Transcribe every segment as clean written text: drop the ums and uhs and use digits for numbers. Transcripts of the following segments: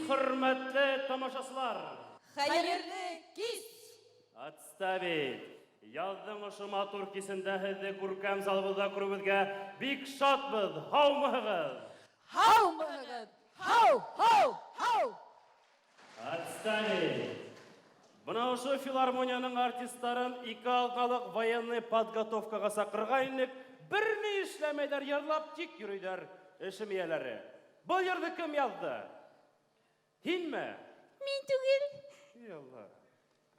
хөрмәтле тамашачылар! Хәерле кич! Отставить! Язның ошо матур кичендә һеҙҙе күркәм залыбыҙҙа күреүебеҙгә бик шатбыҙ! Һаумыһығыҙ! Һаумыһығыҙ! Һау, һау, һау! Отставить! Бына ошо филармонияның артистларын ике атналыҡ военный подготовкаға саҡырғайнык, бер ни эшләмәйҙәр, йырлап тик йөрөйҙәр, эшем эйәләре. Был йырҙы кем яҙҙы? Һинме? Мин түгел. И Алла.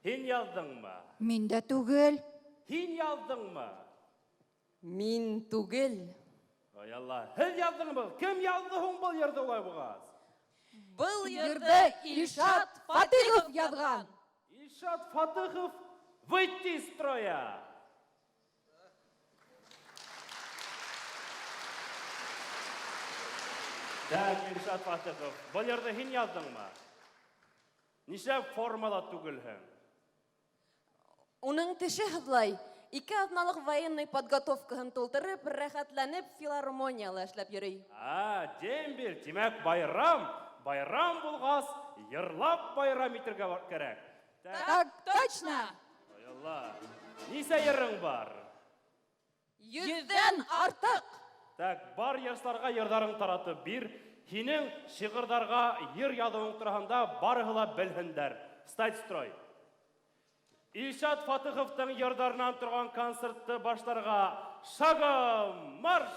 Һин яҙҙыңмы? Мин дә түгел. Һин яҙҙыңмы? Мин түгел. Ай Алла, һеҙ яҙҙыңмы? Кем яҙҙы һуң был йырҙы улай булғас? Был йырҙы Илшат Фатыхов яҙған. Илшат Фатыхов, выйти из строя! Так, Илшат Фатыхов, был йырҙы һин яҙҙыңмы? Нишләп формала түгелһең? Уның теше һыҙлай. Ике аҙналыҡ военный подготовкаһын тултырып, рәхәтләнеп филармонияла эшләп йөрөй. А, дембель, тимәк, байрам. Байрам булғас, йырлап байрам итергә кәрәк. Так точно! Ай Алла. Нисә йырың бар? Йөҙҙән артыҡ! Так, бар йырсыларға йырҙарың таратып бир. Һинең шиғырҙарға йыр яҙыуың тураһында барыһы ла белһендәр. Встать в строй. Илшат Фатыховтың йырҙарынан торған концертты башларға шагом марш!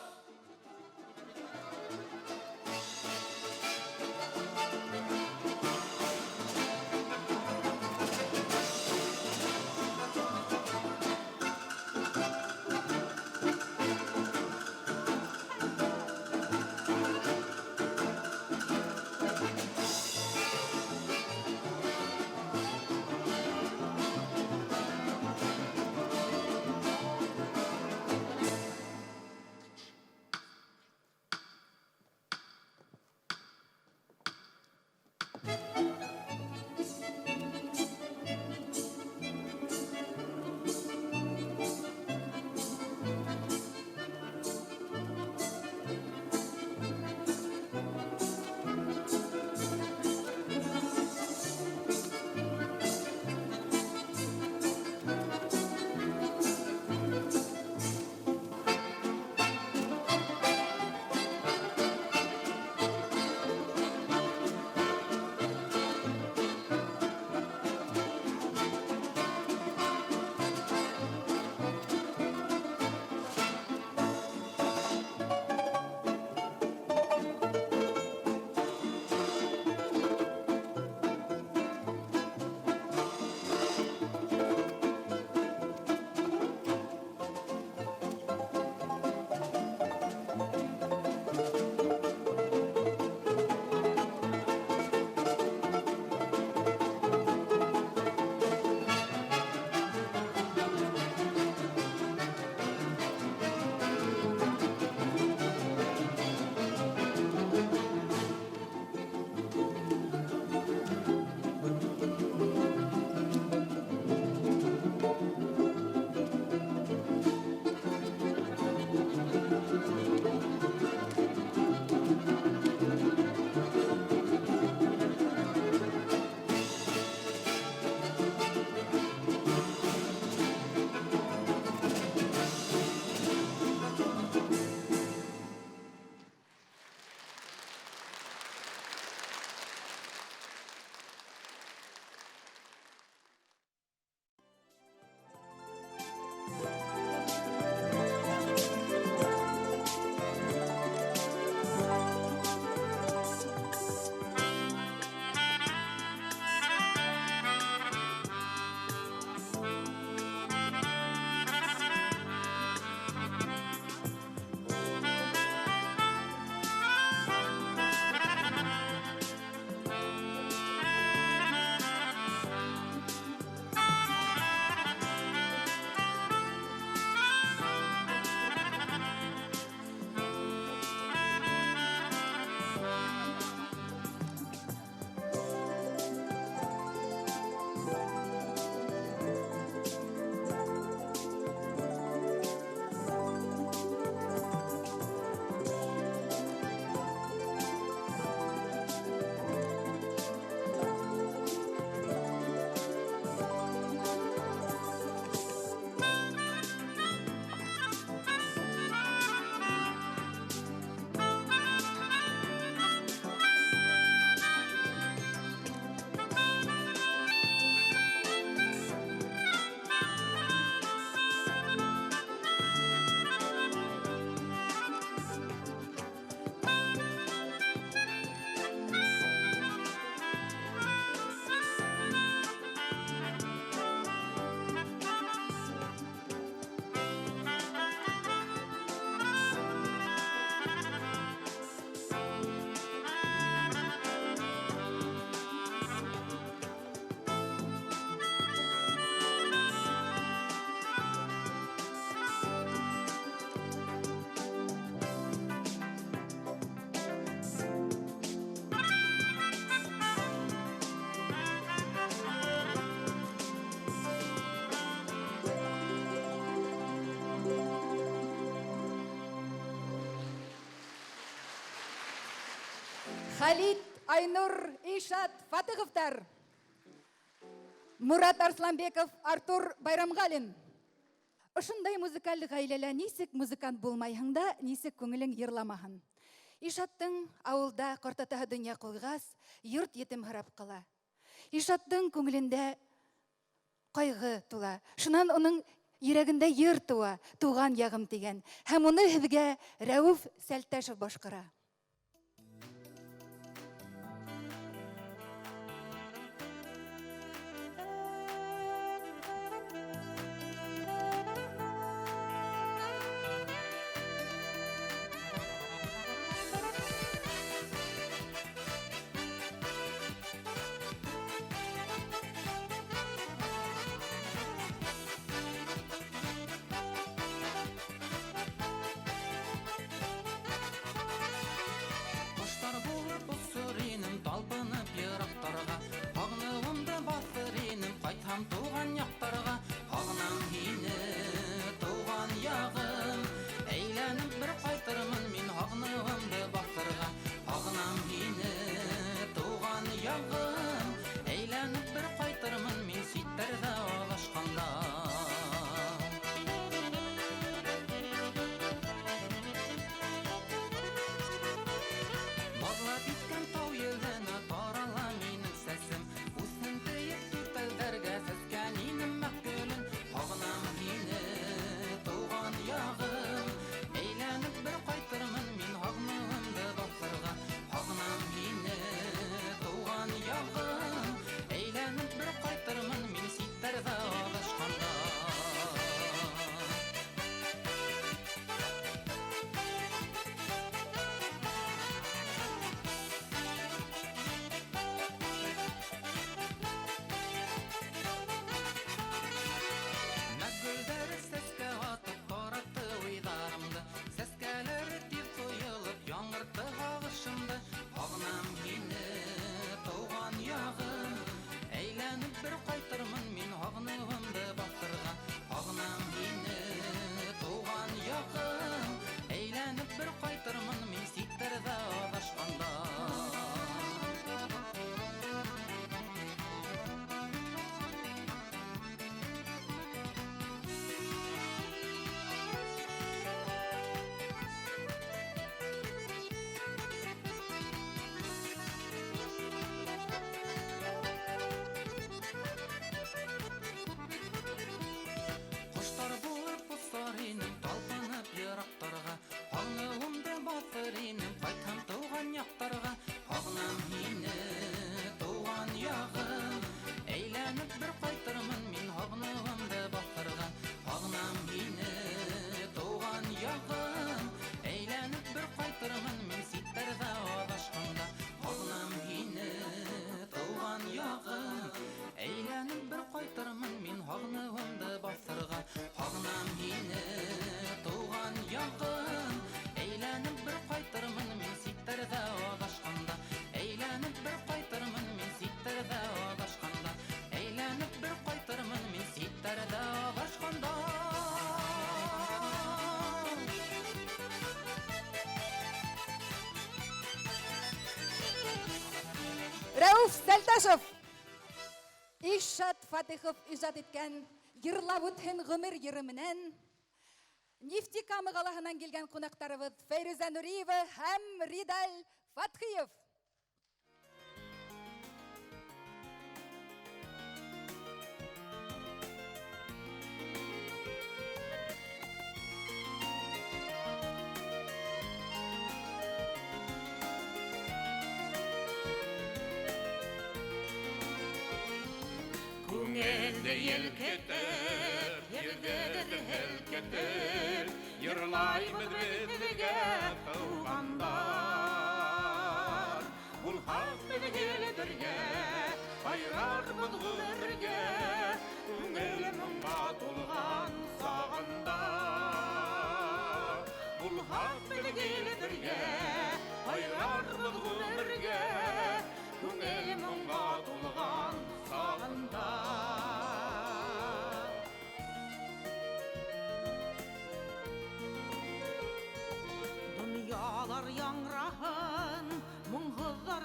Хәлит, Айнур, Илшат Фатыховтар. Мурат Арсланбеков, Артур Байрамгалин. Ошондай музыкаль гаиләлә нисек музыкант булмайһың да, нисек күңелең йырламаһын. Илшаттың авылда картатаһы дөнья куйгас, йорт етем һорап кала. Илшаттың күңелендә кайгы тула. Шуннан уның йөрәгендә йыр туа, туган ягым дигән. Һәм уны һеҙгә Рәүф Сәлтәшев башҡара. Кошлар булып осыр инем, талпынып ерактарга. Һагынуымды баҫыр инем, ҡайтһам туған яҡтарға. Һағынам һине, туған яғым. Әйләнеп бер ҡайтырмын мин һағыныуымды баҫырға. Һағынам һине, туған яғым. Әйләнеп бер ҡайтырмын мин ситтәрҙә аҙашҡанда. Баҙлап иҫкән тау еленә тарала минең сәсем. Үҫһен тейеп түтәлдәргә сәскән инем мәк гөлөн. Һағынам һине, тыуған яғым. Әйләнеп бер ҡайтырмын мин һағыныуымды баҫырға. Һағынам һине, тыуған яғым. Әйләнеп бер ҡайтырмын мин ситтәрҙә аҙашҡанда. Мәк гөлдәре сәскә атып таратты уйҙарымды. Сәскәләре тиҙ ҡойолоп яңыртты һағышымды. Һағынам һине, тыуған яғым. Әйләнеп бер ҡайтырмын мин һағыныуымды баҫырға. Һағынам һине, тыуған яғым. Әйләнеп бер ҡайтырмын мин ситтәрҙә аҙашҡанда. Ҡоштар булып осар инем, талпынып йыраҡтарға. Һағыныуымды баҫыр инем, ҡайтһам тыуған яҡтарға. Һағынам һине, тыуған яғым. Әйләнеп бер ҡайтырмын мин һағыныуымды баҫырға. Һағынам һине, тыуған яғым. Әйләнеп бер ҡайтырмын мин ситтәрҙә аҙашҡанда. Һағынам һине, тыуған яғым. Әйләнеп бер ҡайтырмын мин һағыныуымды баҫырға. Һағынам һине, тыуған яғым. Әйләнеп бер ҡайтырмын мин ситтәрҙә аҙашҡанда. Әйләнеп бер ҡайтырмын мин ситтәрҙә аҙашҡанда. Әйләнеп бер ҡайтырмын мин ситтәрҙә аҙашҡанда. Рәүф Сәлтәшев. Илшат Фатыхов ижад иткән Йырлап үтһен ғүмер йыры менән Нефтекама ҡалаһынан килгән ҡунаҡтарыбыҙ Фәйрүзә Нуриева һәм Ридаль Фатхиев. Күңелде елкетеп, ерҙе һелкетеп, йырлайбыҙ беҙ һеҙгә, туғандар. Булһаҡ беҙ гел бергә, һайрарбыҙ ғүмергә, күңел моңға тулған сағында. Булһаҡ беҙ гел бергә, һайрарбыҙ ғүмергә, күңел моңға тулған сағында. Донъялар яңраһын, моңһоҙҙар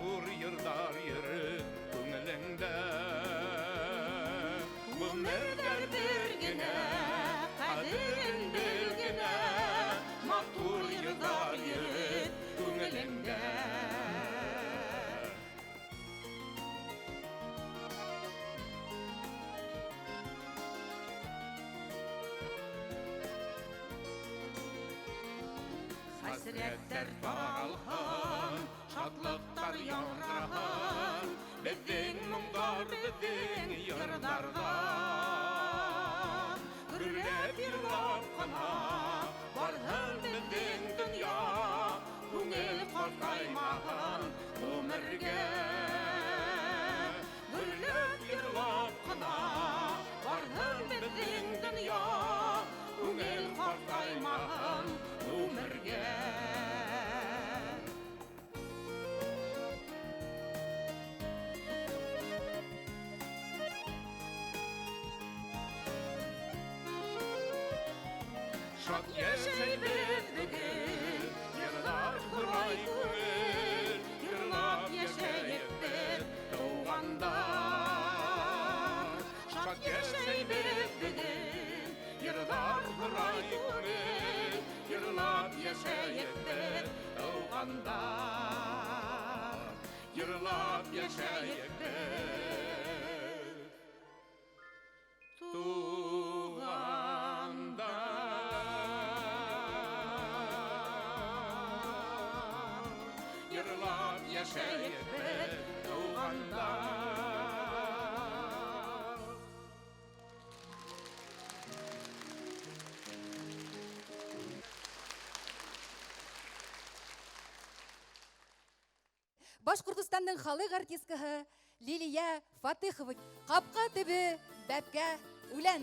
Матур йырдар йөрет күңелеңдә. Гомерләр бер генә, кадерен бел генә, матур йырдар йөрет күңелеңдә. Хәсрәтләр таралһын, шатлыктар яңгыраһын, безнең моңдар, безнең йырдарда. Гөрләп йырлап кына барһын безнең дөнья, күңел картаймаһын гомергә. Гөрләп йырлап кына барһын безнең дөнья, күңел картаймаһын гомергә. Шат яшәйбез бүген, йырлар һорай күңел, йырлап яшәек без, тугандар. Шат яшәйбез бүген, йырлар һорай күңел, йырлап яшәек без, тугандар. Йырлап яшәек без, тугандар. Йырлап яшәек без, тугандар. Башкортостанның халык артисткаһы Лилия Фатыхова. Капка төбе бәбкә үлән.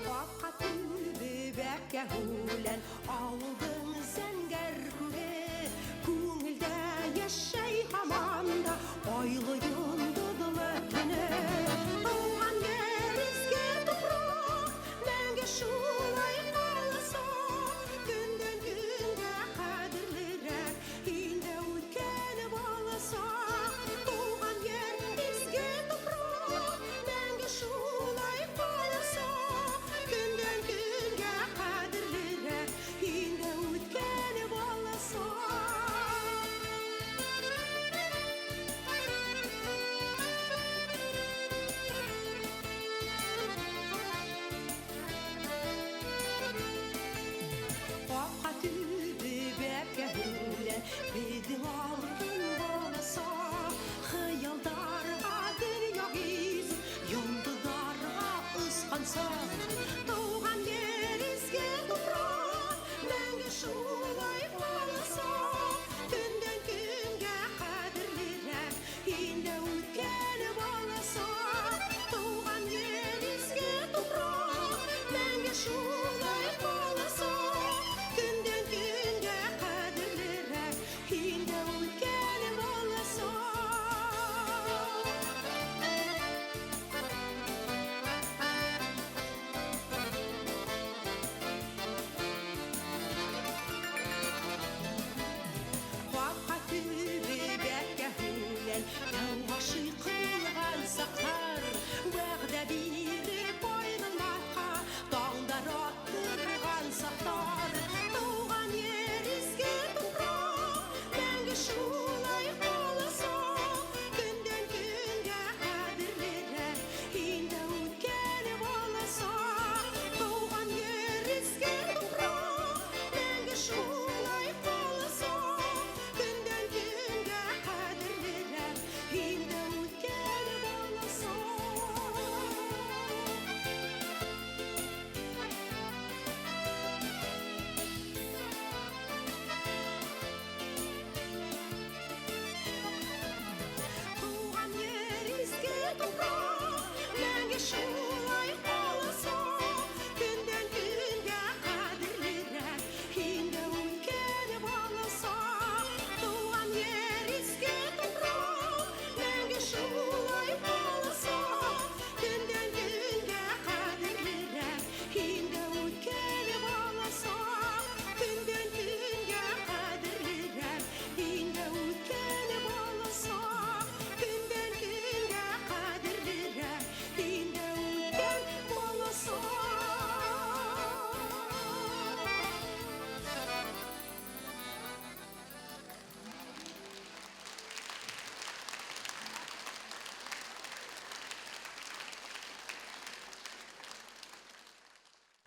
Капка төбе бәбкә үлән, авылдың зәңгәр күге, күңелдә яшәй һаман да айлы йолдызлы төне. Туган җир, изге туфрак, мәңге шулай калса, көндән көнгә кадерлерәк, инде үткән баласа. Туган җир, изге туфрак, мәңге шулай калса, көндән көнгә кадерлерәк, инде үткән баласа.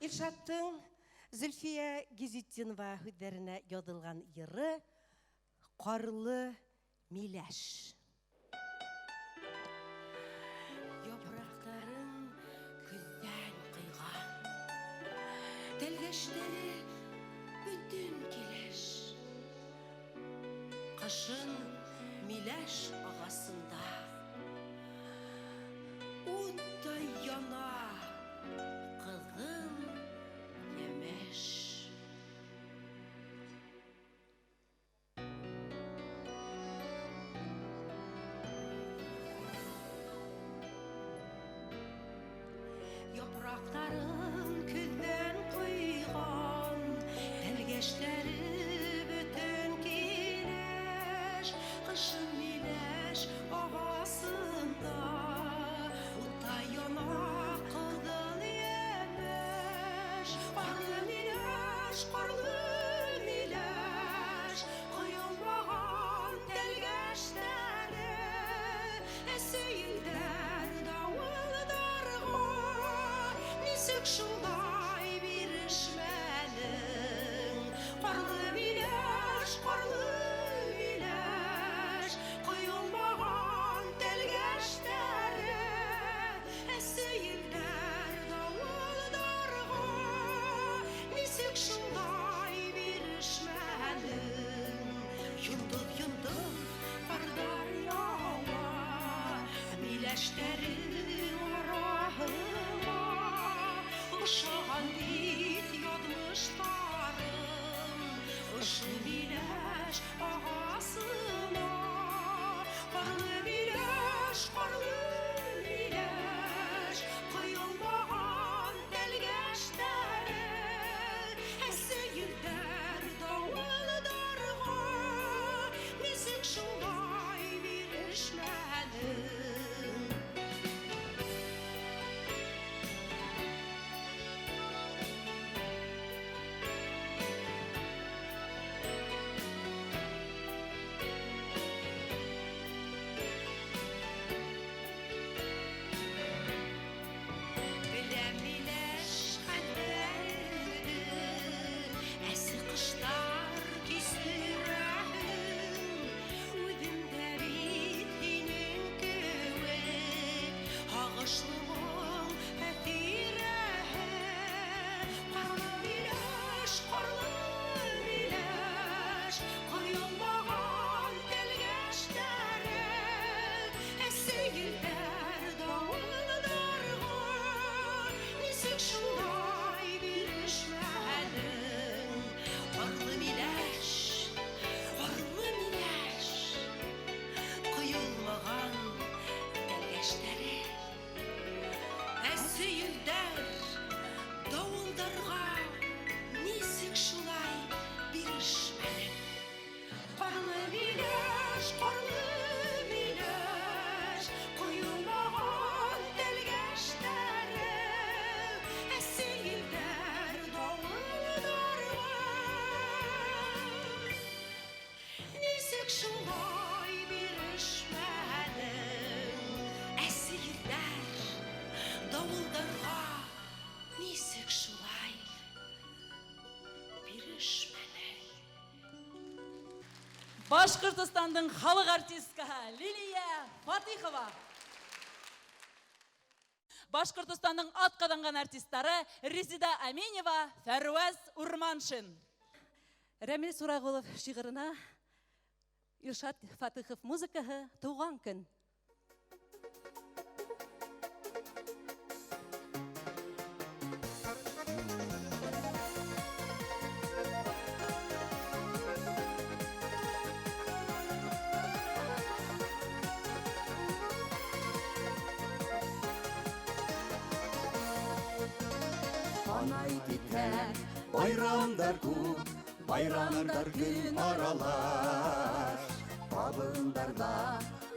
Илшаттың Зөлфия Гизетдинова һүҙҙәренә яҙылған йыры Ҡарлы миләш. Япраҡтарын көҙҙән ҡойған, Тәлгәштәре бөтөн килеш. Ҡышын миләш ағасында Уттай яна ҡыҙыл емеш. Япраҡтарын көҙҙән ҡойған, Тәлгәштәре бөтөн килеш. Ҡышын миләш ағасында Уттай яна ҡыҙыл емеш. Ҡарлы миләш, ҡарлы миләш, Ҡойолмаған тәлгәштәре Әсе елдәр, дауылдарға Нисек шулай бирешмәнең? Ҡарлы миләш, ҡарлы миләш, Ҡойолмаған тәлгәштәре Әсе елдәр, дауылдарға Нисек шулай бирешмәнең? Йондоҙ-йондоҙ ҡарҙар яуа Миләштәре араһына. Оҡшаған бит яҙмыштарым Ошо миләш ағасына. Ҡарлы миләш, ҡарлы миләш, Ҡойолмаған тәлгәштәре Әсе елдәр, дауылдарға Нисек шулай бирешмәнең? Беләм миләш хәлдәреңде, Әсе ҡыштар кисерәһең. Үҙем дә бит һинең кеүек, Һағышлы моң хәтирәһе. Ҡарлы миләш, ҡарлы миләш, Ҡойолмаған тәлгәштәре Әсе елдәр, дауылдарға Нисек шулай бирешмәнең? Ҡарлы миләш, ҡарлы миләш, Ҡойолмаған тәлгәштәре Әсе елдәр, дауылдарға Нисек шулай бирешмәнең? Ҡарлы миләш, ҡарлы миләш, Ҡойолмаған тәлгәштәре Әсе елдәр, дауылдарға Нисек шулай бирешмәнең? Әсе елдәр, дауылдарға Нисек шулай бирешмәнең? Башҡортостандың халыҡ артисткаһы Лилия Фатихова. Башҡортостандың атҡаҙанған артистары Резида Әминева, Фәрүәз Урманшин. Рәмил Сурағулов шиғырына Илшат Фатыхов музыкаһы «Тыуған көн». Һанай китһәң, байрамдар күп, байрамдар көн аралаш. Табындарҙа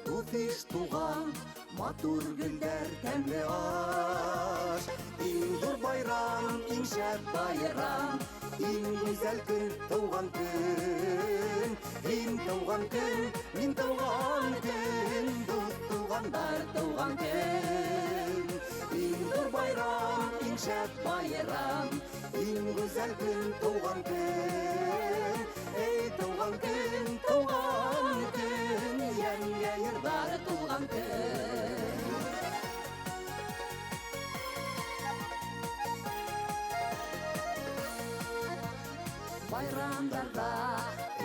дуҫ-иш, туған, матур гөлдәр, тәмле аш. Иң ҙур байрам, иң шәп байрам, иң гүзәл көн тыуған көн. Һин тыуған көн, мин тыуған көн, дуҫ туғандар тыуған көн. Иң ҙур байрам, иң шәп байрам, Иң гүзәл көн, туган көн. Эй, туган көн, туган көн, йәнгә йырлар тулган көн. Байрамдарда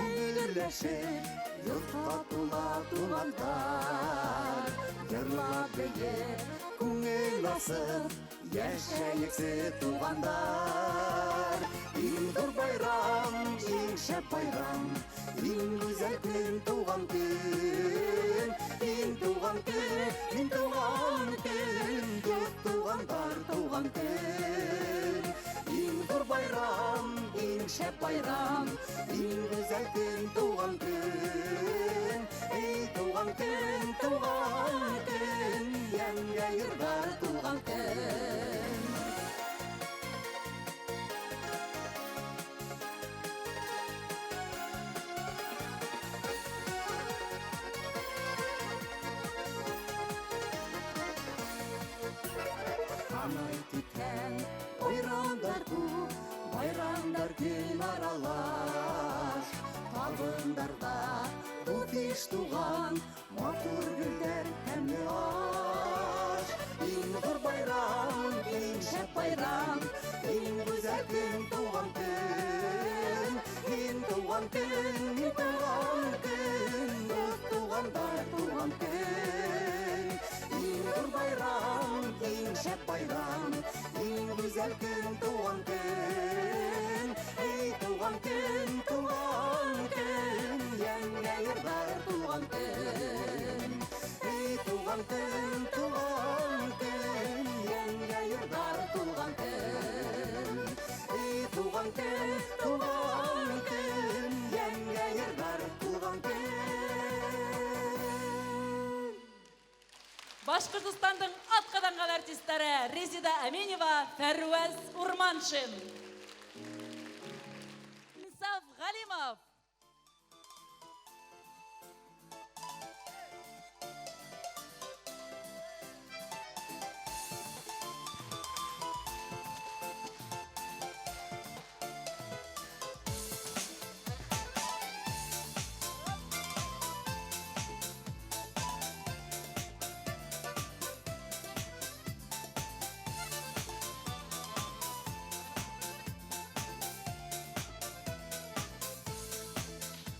өерләшеп, йортка тула туганнар. Йырлап биеп, күңел асып, яшәексе туганнар. Иң зур байрам, иң шәп байрам, иң гүзәл көн, туган көн. Иң туган көн, иң туган көн, дус туганнар туган көн. Иң зур байрам, иң шәп байрам, иң гүзәл көн, туган көн. Эй, туган көн, туган көн, йәнгә йырлар тулган көн. Канай киткән байрамдар күп, байрамдар көн аралаш. Табындарда дус-иш туган, матур гөлләр, тәмле аш. Иң зур байрам, иң шәп байрам, иң гүзәл көн, туган көн. Иң туган көн, иң туган көн, дус туганнар туган көн. Иң зур байрам, иң шәп байрам, иң гүзәл көн, туган көн. Эй, туган көн, туган көн, йәнгә йырлар тулган көн. Эй, туган көн, туган көн, йәнгә йырлар тулган көн. Эй, туган көн, туган көн, йәнгә йырлар тулган көн. Башкортостандың атказанган артистлары Резида Әминева, Фәрвәз Урманшин. Инсаф Галимов.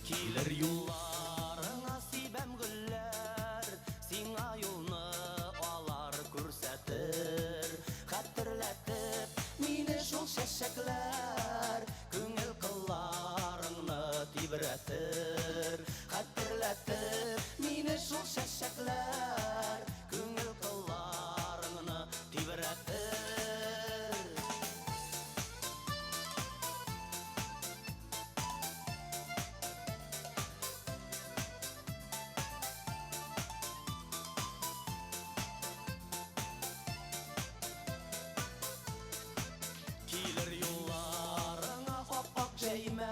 Килер юлларыңа сибәм гөлләр, сиңа юлны алар күрсәтер. Хәтерләтеп мине шул чәчәкләр, күңел кылларыңны тибрәтер. Хәтерләтеп мине шул чәчәкләр, күңел кылларыңны тибрәтер. Килер юлларыңа ап-ак җәймә,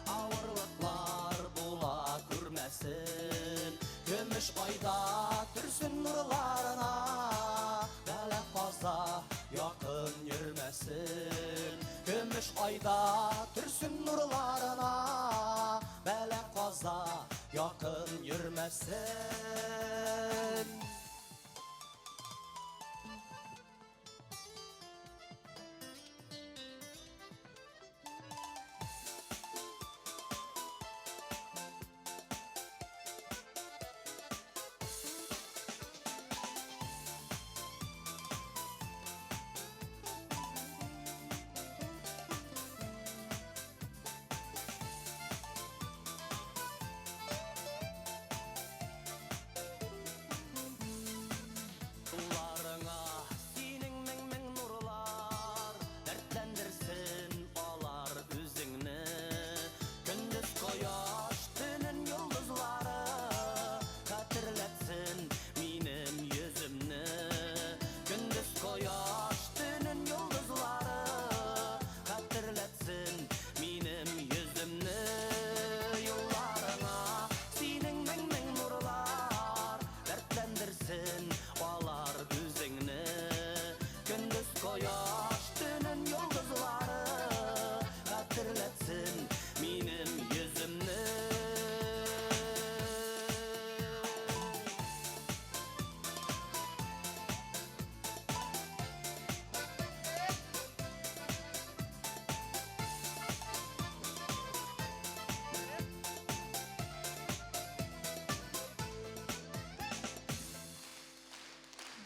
авырлыклар була күрмәсен. Көмеш айда төрсен нурларына, бәла каза якын йөрмәсен. Көмеш айда төрсен нурларына, бәла каза якын йөрмәсен.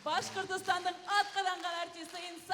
Башкортостандың атказанган артисты Инсаф